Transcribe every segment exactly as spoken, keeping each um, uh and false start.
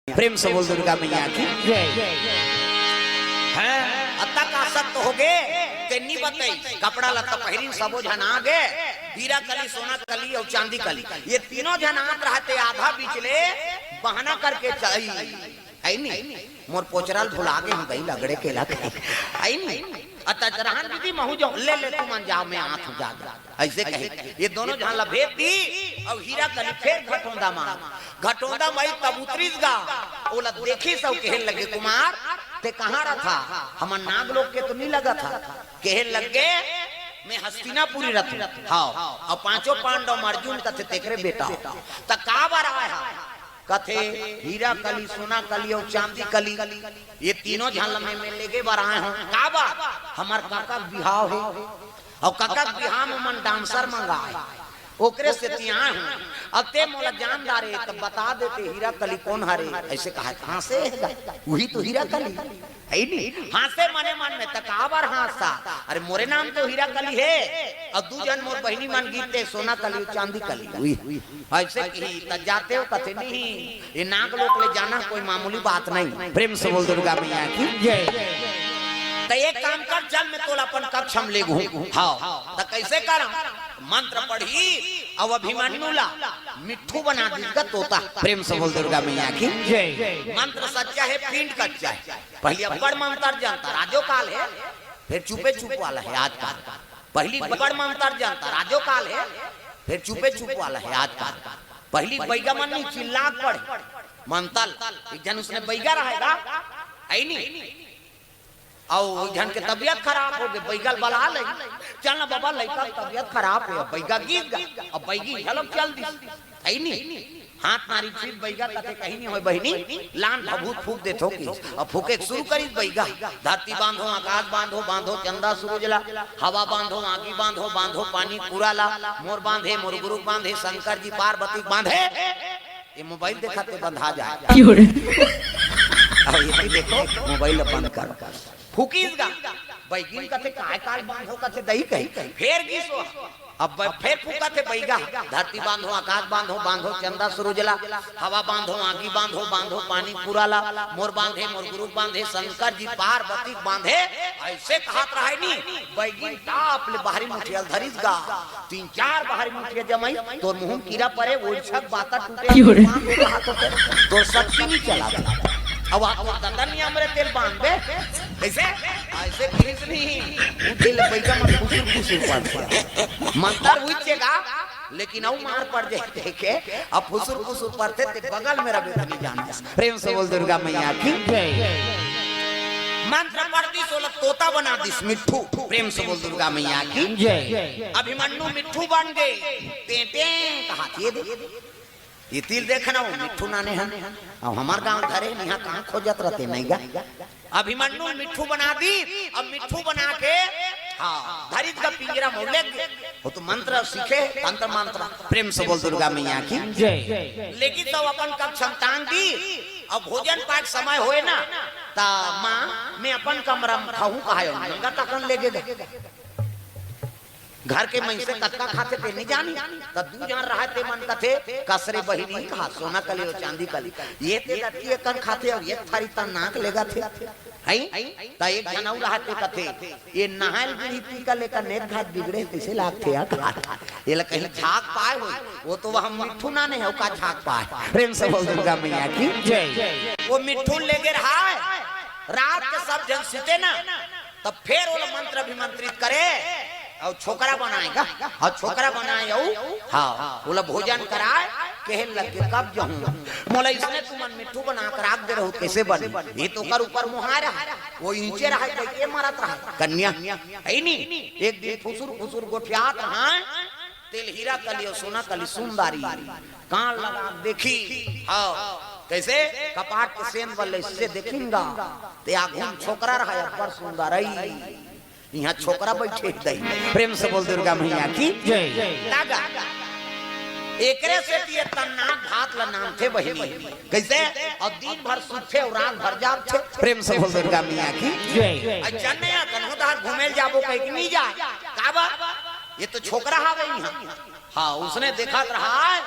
प्रेम से बोल दुर्गा मैया की। हैं, अतक आसक्त हो गे, ते नी बताई। कपड़ा लत्ता पहिरिन, सबो झन आ गे, हीरा कली, सोना कली अउ चांदी कली, ये तीनों झन आत रहते, आधा बीच ले बहाना करके चल आई। आई नी, मोर पोचरल भुला गे हूँ, गई लगड़े के लग आई नी। अतच रहन दीदी, महू जाऊँ, ले ले, तुमन जाओ, मैं आत हूँ, जा, जा। ऐसे कहे, ये दोनों झन ला भेज दी, अउ हीरा कली फेर घटोंदा माँ, घटोंदा माई तब उतरिस गा, ओला देखिस अउ कहे लगे, कुमार, ते कहाँ रहा था? हमर नाग लोग के तो नहीं लगा था। कहे लगे, मैं हस्तिनापुरी रहता हूँ। हाँ, अउ पांचों पांडव म अर्जुन कथे तेकरे बेटा हो। त का बर आए हा? कथे, हीरा कली, सोना कली अउ चांदी कली, ये तीनों झन ल मैं, मैं लेगे बर आए हूँ। का बर? हमर काका के बिहाव हे, अउ काका के बिहाव में मन डांसर मंगाए, ओकरे सेती आए हूँ। अब ते मोला जान डारे त बता देते हीरा कली कोन हरे। ऐसे कहा, हाँसे हे गा, उही तो हीरा कली। है नी? हाँसे मने मन में, त का बर हाँसथा? अरे मोरे नाम तो हीरा कली हे, अउ दू झन मोर बहिनी मन गीत ते सोना कली, चांदी कली। उही। ऐसे कही, त जाते हो कथे नहीं, ये नाग लोक ले जाना कोई मामूली बात नहीं। प्रेम से बोल दुर्गा मैया की। जय। त एक काम कर, चल मैं तोला अपन कक्ष म लेगहूँ। हाँ, त कैसे करम? मंत्र पढ़ी, अउ अभिमन्यु ला मिट्ठू बना दिस गा तोता। प्रेम से बोल दुर्गा मैया की। जय। मंत्र सच्चा हे, पिंड कच्चा हे। पहिली अब्बड़ मंतर जनता, राजो काल हे, फेर चुपे चुप वाला हे आजकाल। पहिली अब्बड़ मंतर जनता, राजो काल हे, फेर चुपे चुप वाला हे आजकाल। पहिली बइगा मन नी चिल्ला के पढ़े, मंतर, एक झन उसने बइगा रहे गा, है नी? अउ एक झन के तबियत खराब हो गे, बइगा ल बला ले, चल ना बबा, लइका के तबियत खराब हे, बइगा गिस गा, अब बइगी घलो चल दिस, है नी? हाथ नारी फिर बइगा कथे कहीं नहीं होय बहिनी, लान भभूत फूंक देथो कि। अब फूंके शुरू करिस बइगा, धरती बांधो, आकाश बांधो, बांधो चंदा सूरज ला, हवा बांधो, आगी बांधो, बांधो पानी पूरा ला, मोर बांधे, मोर गुरु बांधे, शंकर जी पार्वती बांधे। ये मोबाइल देखा ते बंधा जाए। क्यों रे? अब ये देखो, मोबाइल बंद कर। फूकिस गा, बइगिन कथे, "काय काल बांधो?" कथे, "दही कही।" फेर गिस ओ। अब ब-, फेर फूकत हे बइगा, "धरती बांधो, आकाश बांधो, बांधो चंदा सूरज ला, हवा बांधो, आगी बांधो, बांधो पानी पूरा ला, मोर बांधे, मोर गुरु बांधे, शंकर जी पार्वती बांधे।" ऐसे कहत रहे नी, बइगिन टाप ले बाहरी मुठिया ल धरिस गा। तीन चार बाहरी मुठिया जमाई, तोर मुंह म कीरा परे, ओइछक बाता टूटे, क्यों रे? बांध दे हाथ होते, तोर शक्ति नहीं चला। अब आप तोर ददन नहीं हमरे तेल बांध दे, कैसे? ऐसे किस नहीं, उठे ले पैसा मन फुसुर फुसुर पड़थे। मंतर उइचे गा, लेकिन अउ मार पड़ जाए देखे, अब फुसुर फुसुर पड़थे, ते बगल में रहे तो नहीं जानस। प्रेम से बोल दुर्गा मैया की। जय। मंत्र पढ़ दिस, ओला तोता बना दिस, मिट्ठू। प्रेम से बोल दुर्गा मैया की। जय। अभिमन्यु मिट्ठू बन गे। टें टें कहा, ये दे, ये तिल देखना, वो मिट्ठू नाने हन। अब हमार गांव धरे, इहाँ कहाँ खोजत रहते, नहीं गा? अभिमन्यु मिट्ठू बना दिस, अब मिट्ठू बना के, हाँ, धरिस गा पिंजरा में ले गे। वो तो मंत्र सीखे, तंत्र मंत्र। प्रेम से बोल दुर्गा मैया की। जय। लेकिन तब अपन कक्ष म टांग दिस, अब भोजन पाक समय होय ना, त माँ, मैं अपन कमरा म खाहूँ कहायो, नंगा तकन ले गे। घर के मइनसे कतका खाथे ते नहीं जानी, त दू झन रहे ते मन कथे, "कसरे बहिनी कहा, सोना कली अउ चांदी कली, ये ते दती एकन खाथे अउ ये थारी तन नाक लेगथे।" हैं? त एक झन अउ रहे ते कथे, "ये नहायल बीड़ी पी का लेकर नेत घात बिगड़े, कैसे लागथे या कहा?" ये ला कहीं झाक पाए हो, वो तो वह मिट्ठू नाने हे, का झाक पाए। प्रेम से बोल दुर्गा मैया की। जय। वो मिट्ठू ले गे रहा है, रात के सब झन सुते ना, तब फेर ओला मंत्र अभिमंत्रित करे, अउ छोकरा बनाए गा, अउ छोकरा बनाए, अउ हाँ, ओला भोजन कराए, कहे लगे, "कब जहूँ? मोला इसने तुमन मिट्ठू बना के राख दे रहो, कैसे बने?" ये तो ओकर ऊपर मोहाय रहा, वो इंचे रहा, तो ये मरत रहा, कन्या, है नी? एक दिन फुसुर फुसुर गोठियात रहा, तेल हीरा कली अउ सोना कली सुंदरी, कान लगा के देखी, हाँ, कैसे? कपाट के सेंध बल्ले से देखिन गा, ते आघू म छोकरा रहा, अब्बड़ सुंदर आई। इहाँ छोकरा बैठे दई। प्रेम से बोल दुर्गा मैया की। जय। तागा। एकरे सेती ये तन्ना भात ला नाम थे बहिनी। कैसे? अउ दिन भर सुते अउ रात भर जागथे। प्रेम से बोल दुर्गा मैया की। जय। अउ जन्ने या कन्हो धार घूमे ल जाबो कहि के नहीं जाए। काबर? ये तो छोकरा हावे इहाँ। हाँ, उसने देखत रहा है,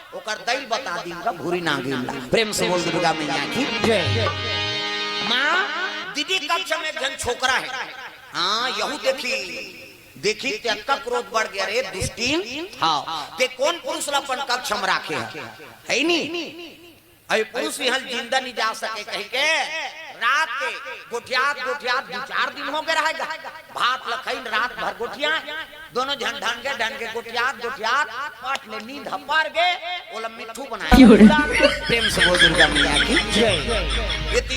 ओकर दई ल बता दिन का भूरी नागिन ला। प्रेम से बोल दुर्गा मैया की। जय। माँ, दीदी कक्ष में एक झन छोकरा हे। हाँ, यहू देखी, देखी ते अतका क्रोध बढ़ गया रे दुष्टिन। हाँ, ते कोन पुरुष ला अपन कक्ष में राखे हे? हे नी? अभी पुरुष इहाँ जिंदा नहीं जा सके कहि के रात के गोठियात गोठियात दू चार दिन हो गए रहेगा। भात ल खइन रात भर गोठियाए, दोनों झन ढंगे ढंगे गोठियात गोठियात पट ले नींद ह पर गे, ओला मिट्ठू बनाए। प्रेम से बोल दुर्गा मैया की। जय। एती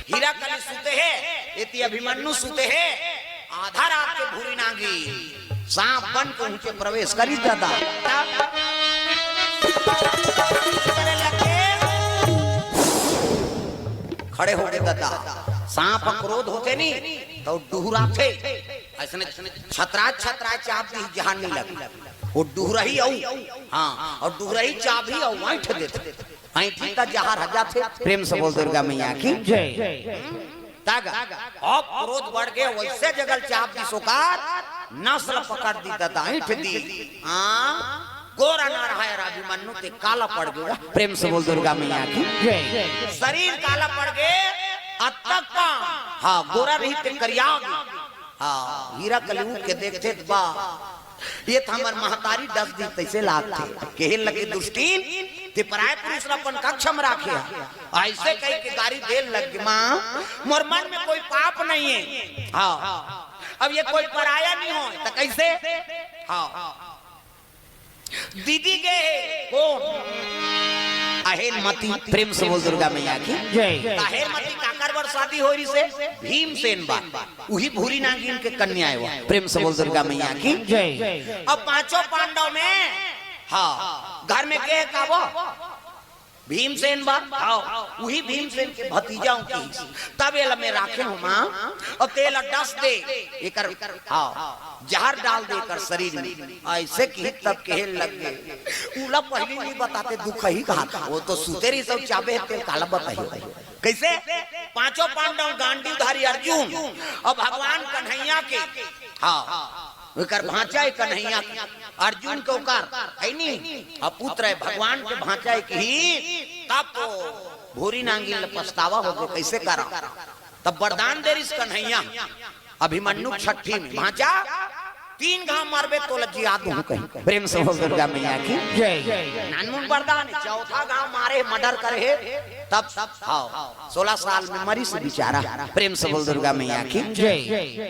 हीरा कली सुते हे, एती अभिमन्यु सुते हे। आधा रात के भूरी नागी सांप बन के उनके प्रवेश करी दादा। खड़े हो गए दादा। सांप ह क्रोध होथे नी, तो डुहराथे। अइसने छतराय छतराय चाब दी, जहान नहीं लगे। वो डुहरही अउ, हाँ, अउ डुहरही चाबही अउ ऐंठ देथे। ऐंठी त जहर ह जाथे। प्रेम से बोल दुर्गा मैया की। जय। तग अब क्रोध बढ़ गए, वइसे जगह ल चाब दिस ओकर नस ल पकड़ दी, त ऐंठ दी। हाँ, गोरा ना रहा यार अभिमन्यु, ते काला पड़ गया। प्रेम से बोल दुर्गा मैया की। जय। शरीर काला पड़ गए, अतक पा, हाँ, गोरा रही ते करिया गया। हाँ, हीरा कली उठ के देखथे त बा, ये त हमर महतारी डस दी तइसे लागथे। कहे लगे दुष्टिन, ते पराय पुरुष ला अपन कक्ष में राखे हे। अइसे कहि के गारी दे लग गे, माँ, मोर मन में कोई पाप नहीं हे। हाँ, अब ये कोई पराया नहीं हो, त कइसे? हाँ, दीदी गे हे, कोन? अहेर मती। प्रेम से बोल दुर्गा मैया की। जय। अहेर मती काकर बर शादी होय रिहिसे? भीमसेन बर। उही भूरी नागिन के कन्या हे वो। प्रेम से बोल दुर्गा मैया की। जय। अब पांचों पांडव में, हाँ, घर में के हे का वो? भीमसेन बर, हाँ, उही भीमसेन के भतीजा हूँ कहिस। तब एला मैं राखे हूँ माँ, अउ तेला डस दे, एकर, हाँ, जहर डाल दे एकर शरीर में। अइसे कही तब कहे लग गे, उला पहिली नहीं बताते दुख ही कहा था। वो तो सुते रहिस अउ चाबे हे, तेला काला बताही। कइसे? पांचों पांडव गांडीवधारी अर्जुन अउ भगवान कन्हैया के, हाँ, एकर भांचा हे कन्हैया, अर्जुन के ओकर, हे नी? अब पुत्र हे, भगवान के भांचा हे कही, तब तो भूरी नागिन ल पछतावा हो गे, कइसे करा? तब वरदान दे रिहिस कन्हैया, अभिमन्यु छठी में, भांचा, तीन घाव मारबे तोला जिया दूं कही। प्रेम से बोल दुर्गा मैया की। जय। नानमुन वरदान हे, चौथा घाव मारे, मर्डर करे हे, तब, हाँ, सोलह साल में मरिस बेचारा। प्रेम से बोल दुर्गा मैया की। जय।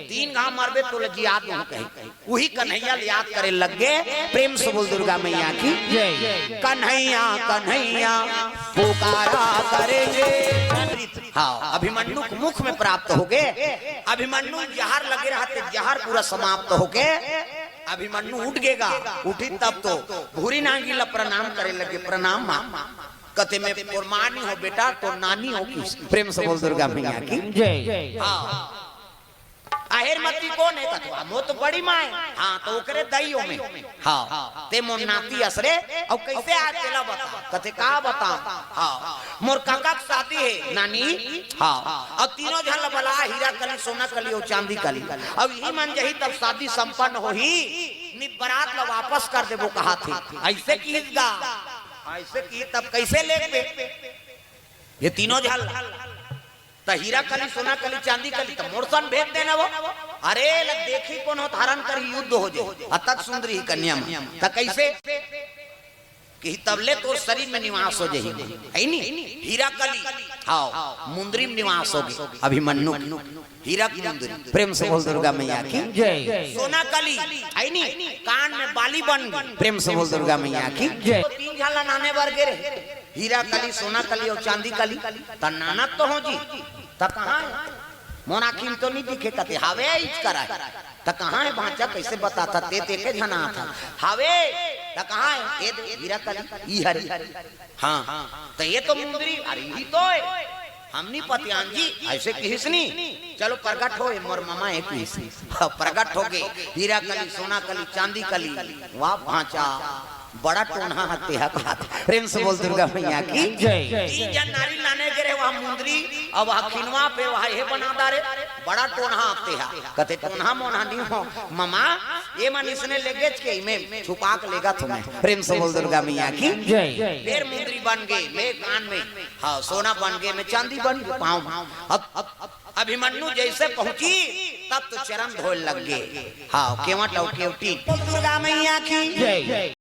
तीन घाव मारबे तोला जिया दूं कही। उही कन्हैया ल याद करे लग गे। प्रेम से बोल दुर्गा मैया की। जय। कन्हैया, कन्हैया पुकारा करेंगे। हाँ, अभिमन्यु के मुख में प्राप्त हो गे। अभिमन्यु जहर लगे रहते, जहर पूरा समाप्त हो गे। अभिमन्यु उठ गेगा, उठी तब तो भूरी नागिन ल प्रणाम करे लगे, प्रणाम माँ। कथे मैं तोर माँ नहीं हो बेटा, तोर नानी हो कहिस। प्रेम से बोल दुर्गा मैया की। जय। हाँ। अहेर मती कोन हे? कथे, "आ, मोर तो बड़ी माँ हे।" "हाँ, तो ओकरे दई हो मैं।" "हाँ, ते मोर नाती अस रे।" "अउ कइसे आय तेला बता।" कथे, "का बता?" "हाँ, मोर काका के शादी हे नानी।" "हाँ, अउ तीनों झन ला बला, हीरा कली, सोना कली अउ चांदी कली। अउ इही मन जही तब शादी संपन्न होही, नहीं बरात ला वापस कर देबो कहाथे।" अइसे कहिस गा, अइसे कही तब कइसे लेबे ये तीनों झन ला? त हीरा कली, सोना कली, चांदी कली, त मोर सन भेज देना वो। अरे, ल देखही कोनो, धारण करही, युद्ध हो जाय। अतक सुंदरी ही कन्या म। त कइसे? कही तब ले तोर शरीर में निवास हो जाही। हे नी? हीरा कली, हाँ, मुंदरी में निवास हो गे। अभिमन्यु के हीरा की मुंदरी। प्रेम से बोल दुर्गा मैया की। जय। सोना कली, हे नी? कान में बाली बन गे। प्रेम से बोल दुर्गा मैया की। जय। तीन झन ला नाने बर गे रहे। हीरा कली, सोना कली अउ चांदी कली। त नानत तो हो जी, त कहाँ हे? मोर आँखी में तो नहीं दिखे। कथे, "हावे, इच करा हे।" "त कहाँ हे भांचा, कइसे बताथा? ते, ते के झन आथा?" "हावे।" "त कहाँ हे?" "ए दे, हीरा कली, ई हरी।" "हाँ।" "त ये तो मुंदरी।" "अरे, इही तो हे।" "हम नहीं पतियान जी, अइसे कहिस नी।" "चलो, प्रगट हो, ये मोर ममा हे," कहिस। प्रगट हो गे, हीरा कली, सोना कली, चांदी कली। "वाह भांचा, बड़ा टोनहा हते हा कहाथे।" प्रेम से बोल दुर्गा मैया की। जय। तीन झन नारी लाने गे रहे, वह मुंदरी, अउ वह खिनवा पे, वह हे बना डारे, बड़ा टोनहा आप तेहा। कथे, "टोनहा मोनहा नहीं हो ममा, ये मन इसने लेगेच के इमे छुपा के लेगत हो मैं।" प्रेम से बोल दुर्गा मैया की। जय। फेर मुंदरी बन गे मैं कान में, हाँ, सोना बन गे मैं चांदी बन गे पाँव में। अब, अब, अब अभिमन्यु जैसे पहुंची, तब तो चरण धोए लग गे। हाँ, केवट अउ केवटी। बोल दुर्गा मैया की। जय।